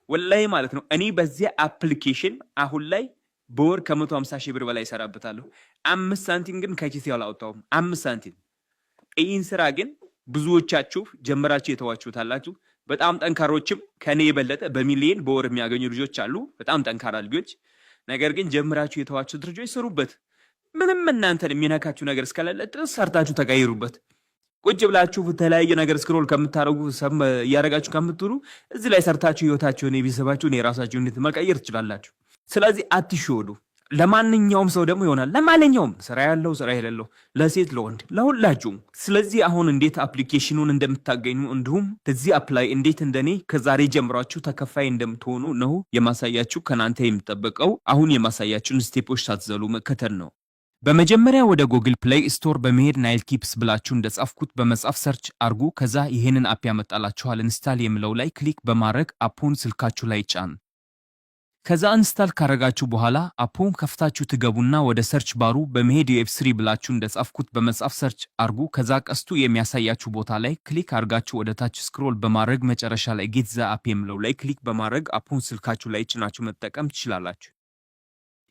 ወላሂ ማለት ነው። እኔ በዚያ application አሁን ላይ በወር ከ150 ሺህ ብር በላይ እሰራበታለሁ። 5 ሳንቲም ግን ከኪሴ አላወጣሁም። 5 ሳንቲም። ይህን ስራ ግን ብዙዎቻችሁ ጀምራችሁ የተዋችሁታላችሁ። በጣም ጠንካሮችም ከኔ የበለጠ በሚሊየን በወር የሚያገኙ ልጆች አሉ። በጣም ጠንካራ ልጆች። ነገር ግን ጀምራችሁ የተዋችሁት ልጆች ስሩበት። ምንም እናንተን የሚነካችሁ ነገር እስከሌለ ድረስ ሰርታችሁ ተቀይሩበት። ቁጭ ብላችሁ የተለያየ ነገር scroll ከምታደርጉ፣ እያደረጋችሁ ከምትሉ እዚህ ላይ ሰርታችሁ ህይወታችሁን፣ የቤተሰባችሁን፣ የራሳችሁን መቀየር ትችላላችሁ። ስለዚህ አትሸወዱ። ለማንኛውም ሰው ደግሞ ይሆናል። ለማንኛውም ስራ ያለው፣ ስራ የሌለው፣ ለሴት፣ ለወንድ፣ ለሁላችሁም። ስለዚህ አሁን እንዴት application ኑን እንደምታገኙ እንዲሁም እዚህ app ላይ እንዴት እንደኔ ከዛሬ ጀምራችሁ ተከፋይ እንደምትሆኑ ነው የማሳያችሁ። ከናንተ የሚጠበቀው አሁን የማሳያችሁን step ኦች ሳትዘሉ መከተል ነው። በመጀመሪያ ወደ Google Play Store በመሄድ Nile Tips ብላችሁ እንደጻፍኩት በመጻፍ search አርጉ። ከዛ ይሄንን app ያመጣላችኋል። Install የሚለው ላይ click በማድረግ app ኡን ስልካችሁ ላይ ጫን። ከዛ install ካረጋችሁ በኋላ app ኡን ከፍታችሁ ትገቡና ወደ search bar ኡ በመሄድ UF3 ብላችሁ እንደጻፍኩት በመጻፍ search አርጉ። ከዛ ቀስቱ የሚያሳያችሁ ቦታ ላይ click አርጋችሁ ወደ ታች scroll በማድረግ መጨረሻ ላይ get the app የሚለው ላይ click በማድረግ app ኡን ስልካችሁ ላይ ጭናችሁ መጠቀም ትችላላችሁ።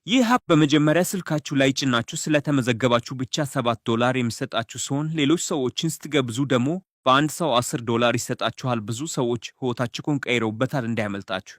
ይህ app በመጀመሪያ ስልካችሁ ላይ ጭናችሁ ስለተመዘገባችሁ ብቻ 7 ዶላር የሚሰጣችሁ ሲሆን ሌሎች ሰዎችን ስትጋብዙ ደግሞ በአንድ ሰው 10 ዶላር ይሰጣችኋል። ብዙ ሰዎች ህይወታቸውን ቀይረውበታል፣ እንዳያመልጣችሁ።